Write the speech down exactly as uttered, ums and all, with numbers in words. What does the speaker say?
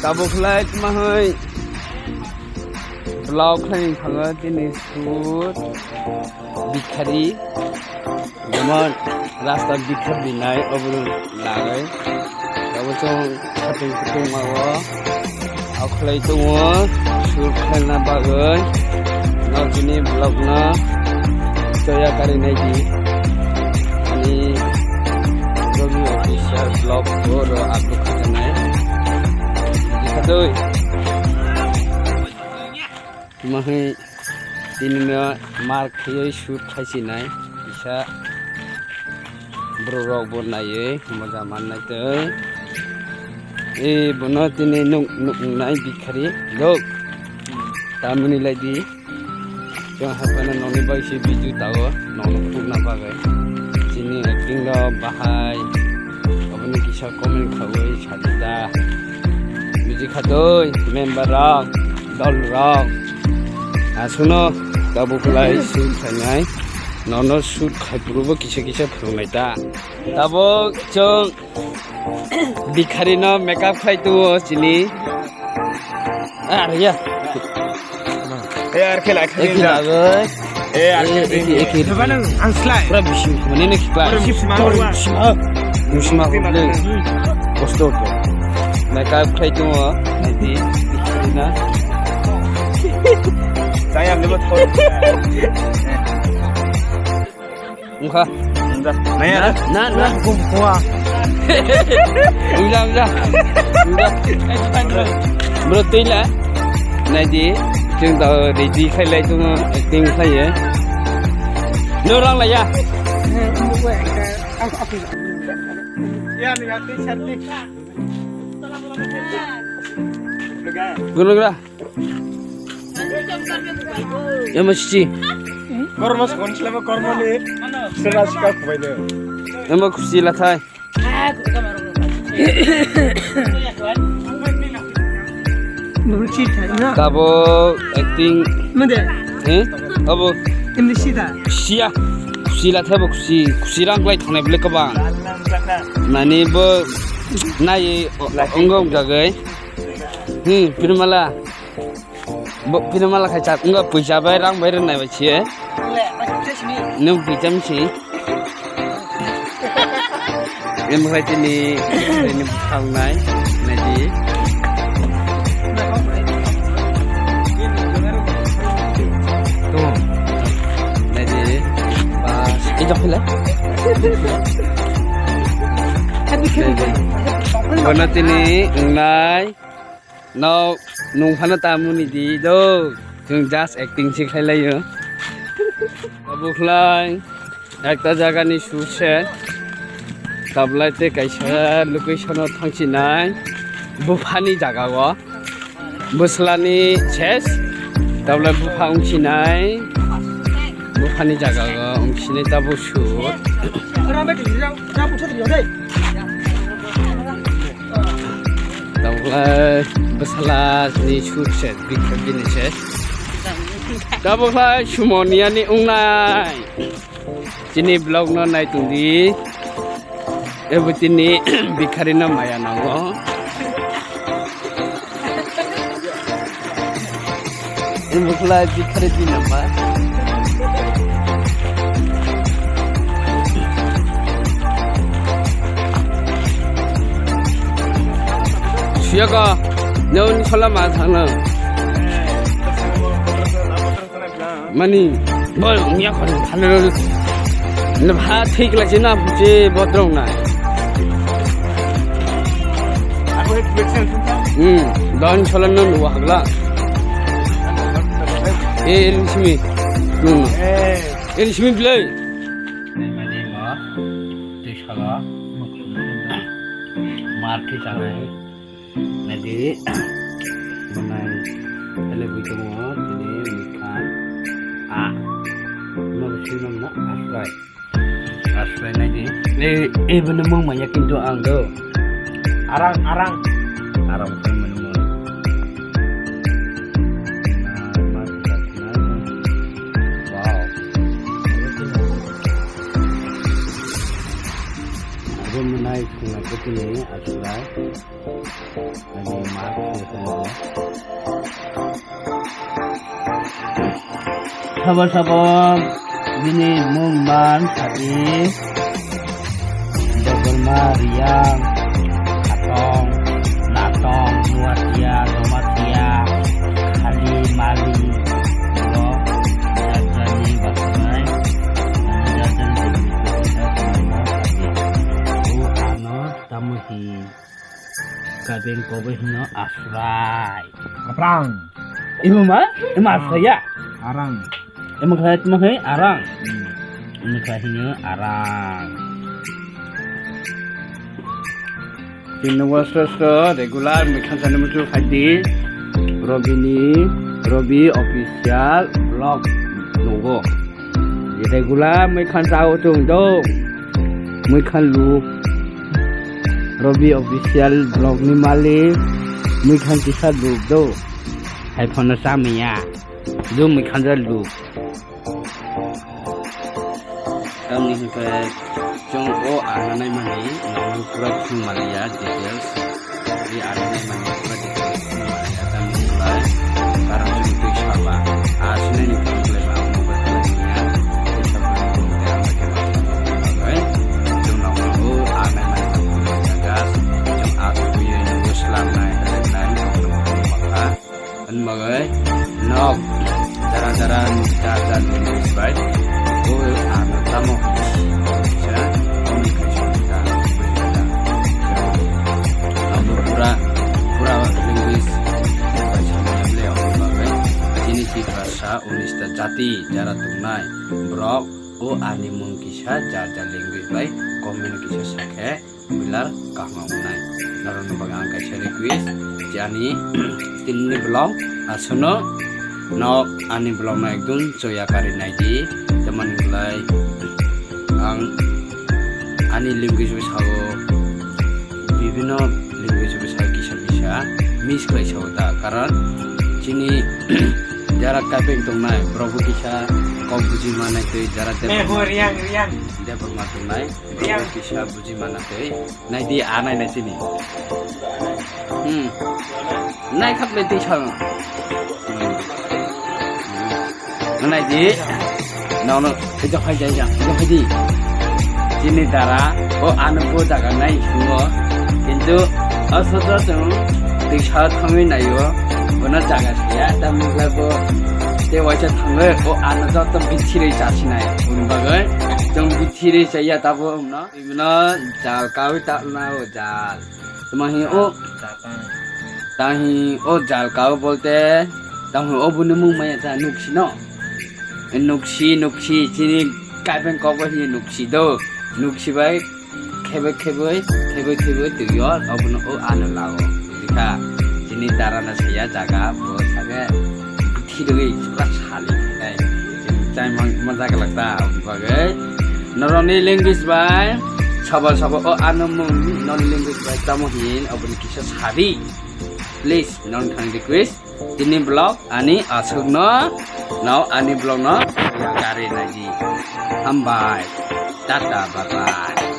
Tabuk khlai tma hai vlog khlai thango tini shoot bikhari. Jemon rasta bikhar dinai obo lagwi. Abo chwng khatung kutung mao. Akhwlai tongo shoot khlaina bagwi. Nokni vlog no choya kari nai di. Ani Robi official vlog oro upload khajaknai. Dikha doi. Mahai tini no mar khaiwi shoot khaisinai kisa borok rok bo naiwi moja mannai tei e bono tini nuk nuk nai bikhari lok tamoni lai di chwng haphano nokni bai se video tago nokno khukna bagwi chini acting rok bahai aboni kisa comment khawi sajak da buji khatoi member rok dol rok. Aswkno tabuk lai shoot khainai. Nono shoot khai phuru bo kisa kisa phwrwngnai ta. Tabuk chwng bikhari no makeup khlai tongo chini. Are ya. Eh, ar khe lai khe Eki ja. Lagoi. Eh, ar khe Eki, eki. Coba nang ang slai. Pura bising kumani ne kipa. Pura bising ma. Bising ma. Bising ma kumani. Kosto to. Makeup khlai tongo. Nanti na. Saya ambil buat foto. Wngkha. Naya. Na, na, na. Wngkha, wngkha. Wngkha. Bro, twi la. Nai di, chwng da ready khai lai tongo, acting khlai ye. No rang la ya. Gunugra. Ema sisi. Kormo sakon silama kormo ni. Sera sika kubai de. Ema khusi lathai. Tabo acting. Mende. Eh? Abo. Emni sida. Siya. Khusi lathai bo khusi. Khusi rang klai thanai bole kabang. Nani bo nai ongong jagai. Hmm, pirmala. Bo pino mala khai chak wngkha, puisa bai rang bai rwnai bai se. Nwng puisa misi. Nwng khai tini, tini bwkha wngnai, nai di. Tung. Nai di. Bas, ijak philai. Nai di. Bono tini wngnai. No, nung phano ta muni di do. Chwng just acting se khlai laio. Abo khlai ekta jaga ni shoot se. Tablai te kaisa location o thangsinai. Buphani jaga o. Bwslani ses. Tablai bupha wngsinai. Buphani jaga o wngsinai tabo shoot. Tabukhlai bwsala ni shoot se, bini se. Tabukhlai sumo niyani wngnai. Chini vlog no nai tongdi. Ebo tini bikhari no maya nango. Ini bukulai bikhari di nama. Siya ka, nyaw ni sola ma thang na. Mani, bol, ungya khon, khana, na bha thik la china, je bodrong na. Hmm, don cholan no nuwa hagla. Eh, el simi. Hmm. El simi play. Mani ma, te sala, mar ki chale. Nadi, manai, ele bui tongo, tini mikhan, a, no bisi no na asrai. Asrai nadi. Eh, eh, bini mung manya kintu ang do. Arang, arang. Arang khan mani mung. Wow. Jomunai sungna kutini aswrai. Ani ma khe tongmo. Sabo sabo bini mung man sadi. Dogolma, Riyang, Atong, Natong, Nuatia, Domatia, Khali, Mali, Bro, Jajani, Bakhrai, Jajani, Jajani, Ano, Tamuhi, Kabeng, Kobe, Hino, Asrai. Aprang. Imo ma? Imo Asrai ya? Arang. Imo khlai tma hai arang. Hmm. Imo khlai hino arang. Tino wasra sra regular mui khan sani mutu khaidi. Robini, Robi official vlog nugo. Regular mui khan sao tung do. Mui khan lu. Robi official vlog ni malik. Mui khan kisa lu do. Hai phone no samaya. Jumui khanjak lu. Tamni hwnkhe chwng o ana naimani nangno pura thwng manliya details. Ri ana naimani pura details thwng manliya. Tamni hwnkhe karon chwng twi saba. A sinai ni phone khlai ba ang mobile khlai manya. Twi saba ni phone khlai ang khe ma khlai manya. Chwng nangno o ana naimani thwng manliya guys. Chwng a tubui nangno slam nai, help nai, kokno kokno bakha. Hwnbagai nok jara jara ni jar jar language bai o ano tamo kisa oni kaisa ta abo pura pura language bai samaya le hwnbagai chini Tiprasa unis ta jati jara tongnai borok o ani mung kisa jar jar language bai comment kisa sakhe. Bilar kaham wngnai. Norokni bagwi ang kaisa request, je ani tinini vlog asono nok ani vlog no ekdum choya kari naidi. Tamoni wngkhlai ang ani language bai sao, bibhinno language bai sao kisa kisa mix khlai sao ta, karon chini jara Kaipeng tongnai borok bo kisa kok buji manai tei jara Debbarma tongnai. Yang kisa buji mana tei. Nai di a nai nai chini. Hmm. Nai khap le tei sang. Hmm. Nai di. Nono ejak hai jai jang. Ejak hai di. Chini dara o ano bo jaga nai sungo. Kintu asodra tong tei sa thangwi naio. Bono jaga siya ta mungla bo. Te waisa thangwi o ano joto bithirwi chasinai. Boni bagwi tong bithirwi chaya tabo no. Ibino jal kawi ta na o jal. Tamo hi o. Tahi o jal kawi bolte tamo o buni mung maya ta nuksi no. Nuksi nuksi chini kaipeng kok bai hi nuksi do. Nuksi bai kheboi kheboi kheboi kheboi twi o obono o ano lao. Bujikha chini dara na saya jaga bo sage. Thidogwi pura sali nai. Chai mang maja kalak ta bagwi. Noroni language bai sabo sabo o ano mung noni language bai tamo hin oboni kisa sadi. Please non thang request. Tini vlog ani aswk no no ani vlog no gari naidi. Hambai. Tata bye bye.